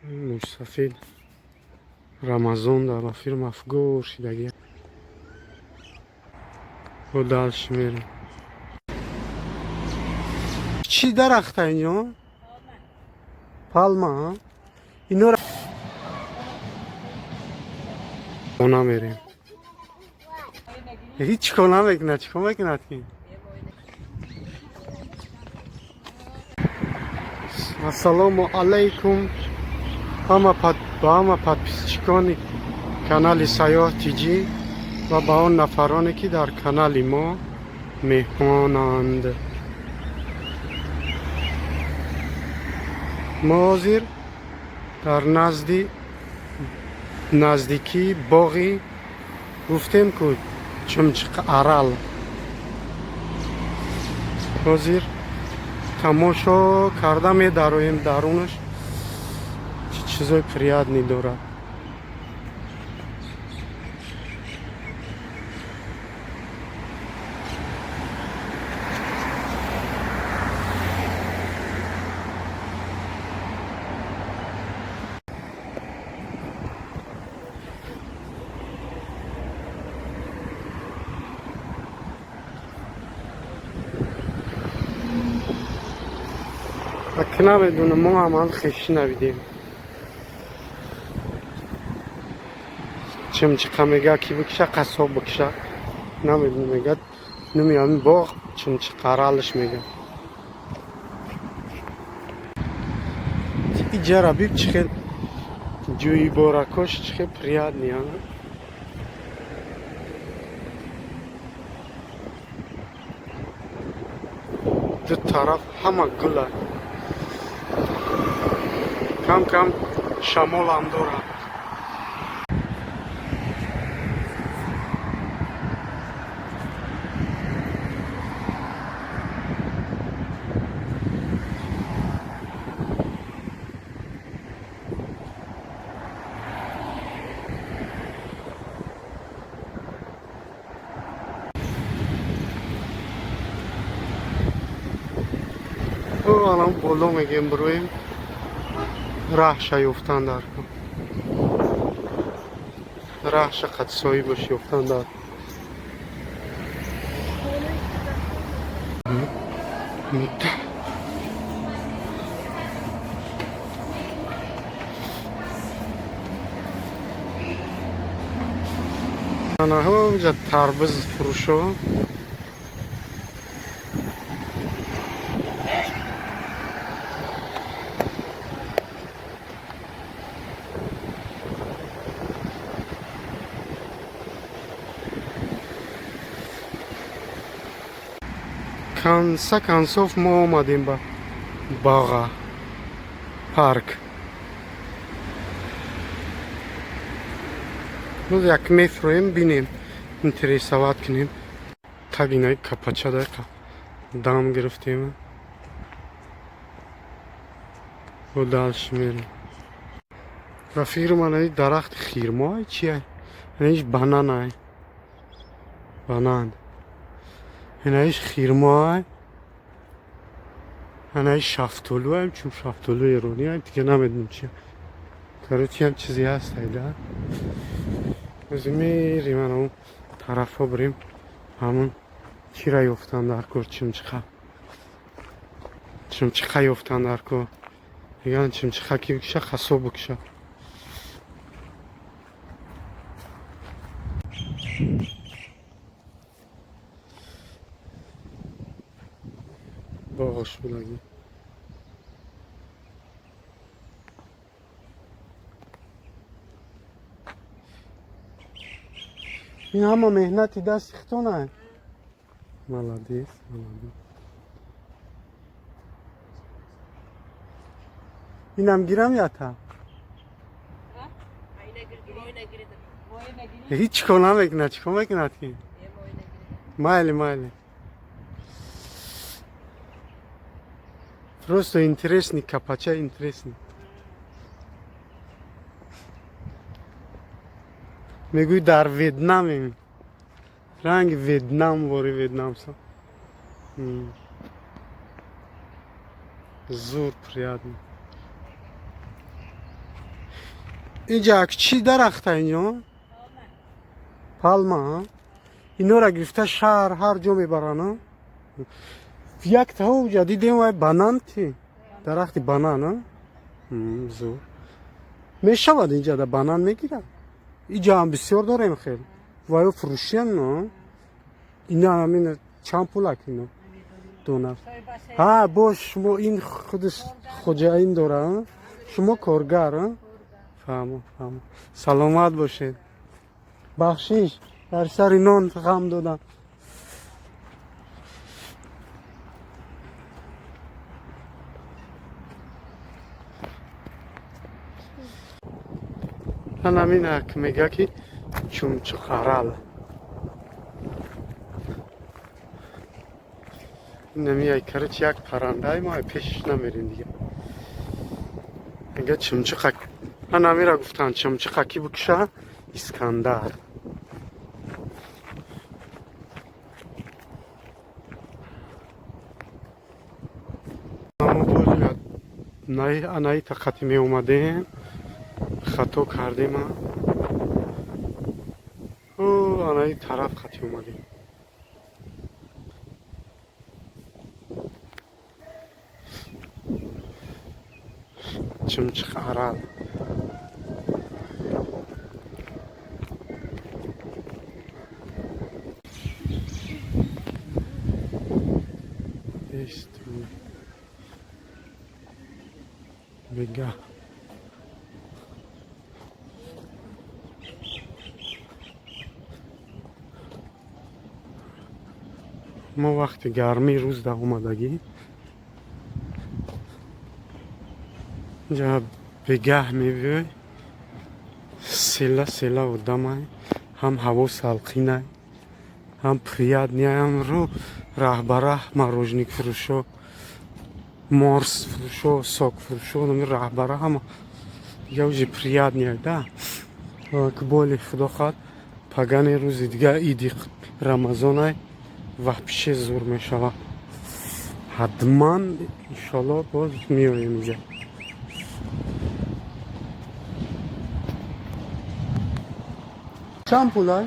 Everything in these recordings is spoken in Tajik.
Мӯйсафед Рамазон дар ба фирм афгор шидагӣ. Бо дальше мерем. Чӣ дарахта инҷо? Палма. Инора хона мерем. Ҳеҷ кор намекунад, чӣ кор мекунад ки? Ассалому алайкум ҳама ба ҳама подписчикони канали Сайёҳ Тиҷӣ ва ба он нафароне, ки дар канали мо меҳмонанд. Мо ҳозир дар назди наздикии боғи гуфтем ку Чумчиқ Арал. Ҳозир тамошо карда медароем дарунаш, чӣ чизои приятный дорад. Ак намедонам, мо ҳам ҳам хешӣ навидем. Чимчиқа мега, ки бикша, қассоб бикша. Намедонам, мега нуми ҳамин боғ Чимчиқаралш мега. Иҷара биб, чӣ хел ҷӯйиборакош, чӣ хел приятный а. Ду тараф ҳама гула. Кам кам шамолам дорад. Алан боло мегем, бироем, раҳша ёфтан дар кун. Раҳша қад соҳибаш ёфтан дар. Мудда. Ана ҳамҷа тарбуз фурӯшо. Конце концов мо омадем ба баға парк. Боз як мефроем, бинем, интересовать кунем. Тагинаи капача дам гирифтем. Бо дальше мерем. Ба фикри ман ани дарахти хирмоай, чия? Аниш бананай. Банан. Инаиш хирмоай. Анаиш шафтолуаем, чун шафтолу эрониаем, дига намедонам чия. Короче, ҳам чизе ҳаст айда. Ози мерем ана он тарафҳо, бирем ҳамун чира ёфтан дар кор, чимчиқа. Чимчиқа ёфтан дар кор. Мегӯянд, чимчиқа ки бикша, қассоб бикша. Боғош будаги. Ин ҳама меҳнати дасти хитона. Молодец, молодец. Инам гирам ята. Ҳеҷ кор намекунад, чӣ кор мекунад ки? Майли, майли. Просто интересный капача, интересный. Мегӯй дар Ветнамем. Ранги Ветнам вори ветнамса. Зур, приятно. Инҷа чӣ дарахта инҷо? Палма. Инора гирифта шаҳр ҳар ҷо мебаранд. Як таҳо дидем вай банан ти? Дарахти банан, зур. Мешавад инҷа да банан мегирад. Иҷа ҳам бисёр дорем хел. Ваё фурӯшиян, ина ҳамин чанд пулак ино? Дона. Ҳа, бош шумо ин худаш хоҷаин дора, шумо коргар, фаҳмо, фаҳмо. Саломат бошед. Бахшиш, дар сари нон ғам додам. Ҳанаминак мега ки Чумчуқарал. Инами короче як парандай мо пешиш намерем дига. Мега чумчуқа. Ҳанамира гуфтанд чумчуқа ки бикша Искандар. Анаи тақати меомадем, хато кардем, анаи тараф хати омадем. Чимчиқ Арал. Бега. Мо вақти гармии рӯз да омадагӣ. Инҷа бегаҳ мебиёй, села села одамай, ҳам ҳаво салқинай, ҳам приятный, ҳам рӯ раҳбараҳ мороженик фурӯшо, морс фурӯшо, сок фурӯшо, раҳбара ҳама дига уже приятный да. Ки боли худо хоҳад пагани рӯзи дига иди Рамазонай вообще зур мешавад. Ҳатман иншолло боз меоем инҷа. Чанд пулай?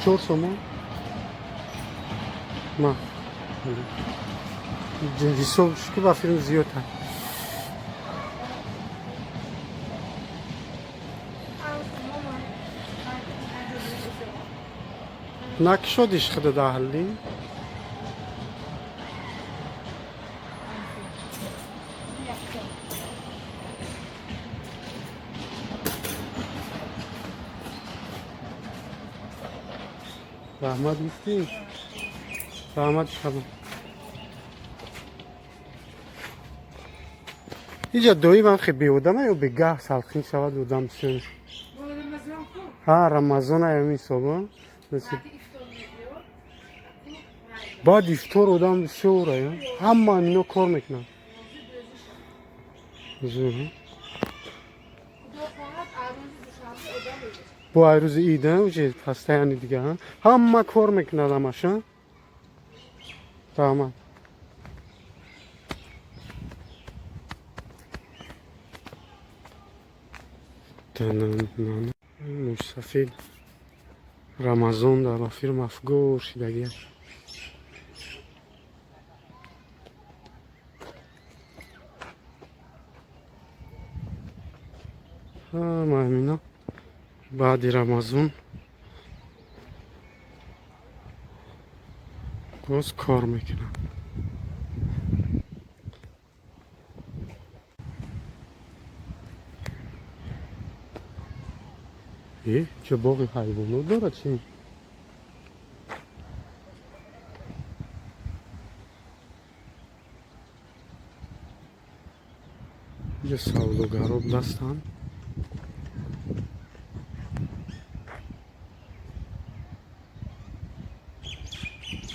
4 сомон? Ма. Ҳисоб ки ба филм зиёд. Накшодиш худа даҳлӣ? Раҳмат гуфтӣ? Раҳмат шабон. Иҷа доимам хе беодама ё бегаҳ салқин шавад одам бисёр. Ҳа, Рамазон аями ҳисоба. Баъд ифтор одам бисёр ая. Ҳама ино кор мекунанд. Зур. Бо ай рӯзи ида уже постоянно дига ҳама кор мекунад ҳамаша. Раҳмат. Мусафид Рамазон дар охир мафгур шидагия. Ҳама ҳамино баъди Рамазон боз кор мекунам. Э, чо боғи ҳайвонот дорад чи? Инҷа савдогаро будастанд.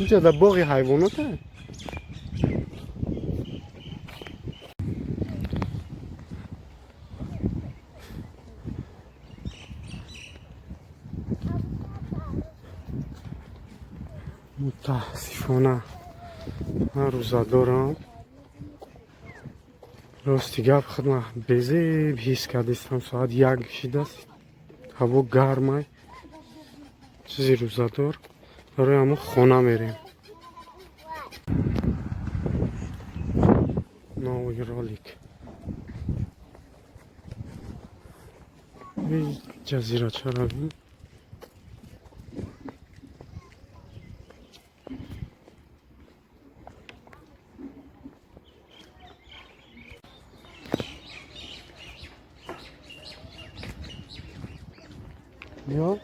Инҷа дар боғи ҳайвоноте? Мутаассифона ман рӯзадорам. Рости гап, худма безеб ҳис кардистам. Соат 1 шидааст, ҳаво гармай, чизи рӯзадор. Барои ҳамон хона мерем. Новый ролик. Ҷазирачаро бин. Биё.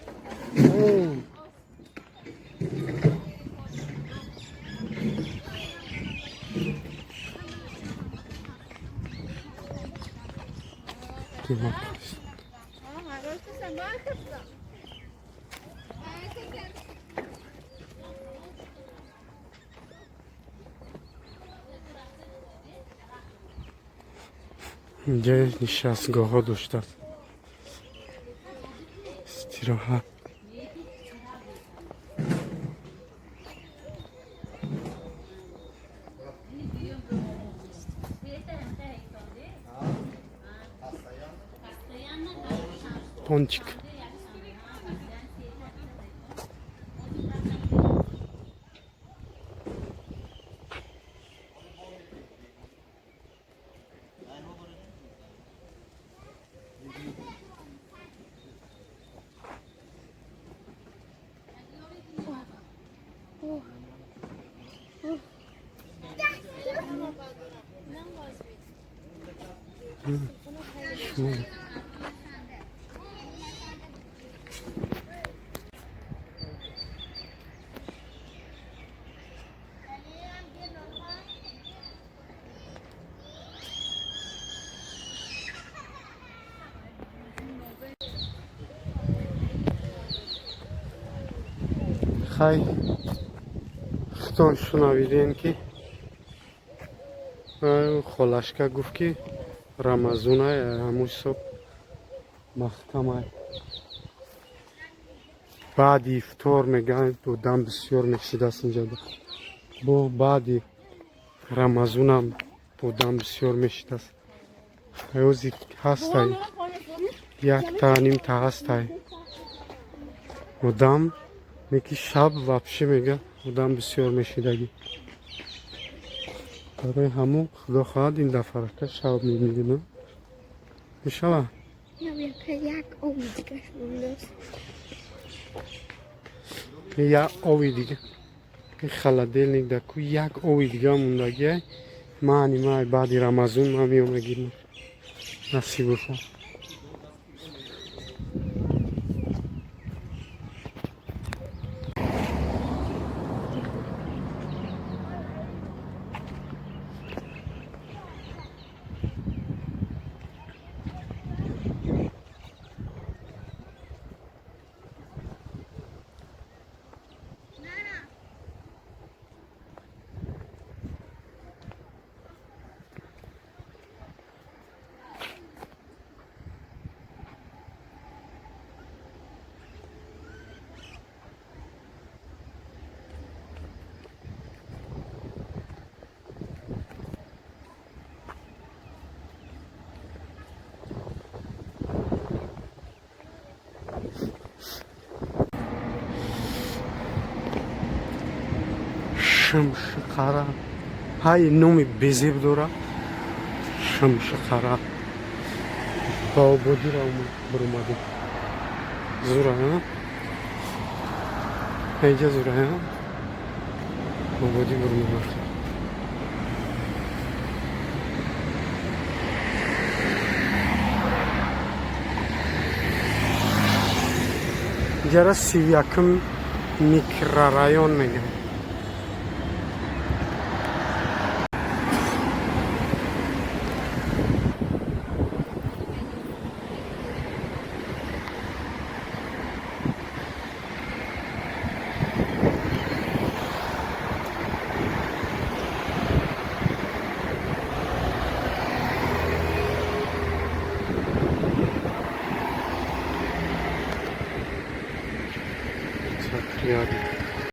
Эй. Димак. Инҷа нишастгоҳҳо доштааст, истироҳат. Пончик. Шумо. Хай, худтон шунавидем, ки холашка гуфт, ки Рамазонай, ҳамун ҳисоб маҳкамай. Баъди ифтор мегӯянд, одам бисёр мешидааст инҷа. Бо баъди Рамазонам одам бисёр мешидааст. Ҳози ҳастай, якта нимта ҳастай одам, неки шаб вообще мега одам бисёр мешидагӣ. Барои ҳамун, худо хоҳад, ин дафъарака шаб мебинем, мешава. Як ови дигаш мондааст. Як ови дига, ин холодильник да ку як ови дига мондагиай. Мани май баъди Рамазон ман меом, мегирам, насиб боша. Шамшиқара, ҳай, номи безеб дора. Шамшиқара ба Ободира биромадем. Зура инҷа, зура Ободӣ биромадем. Инҷара 31-м микрорайон мегӯянд.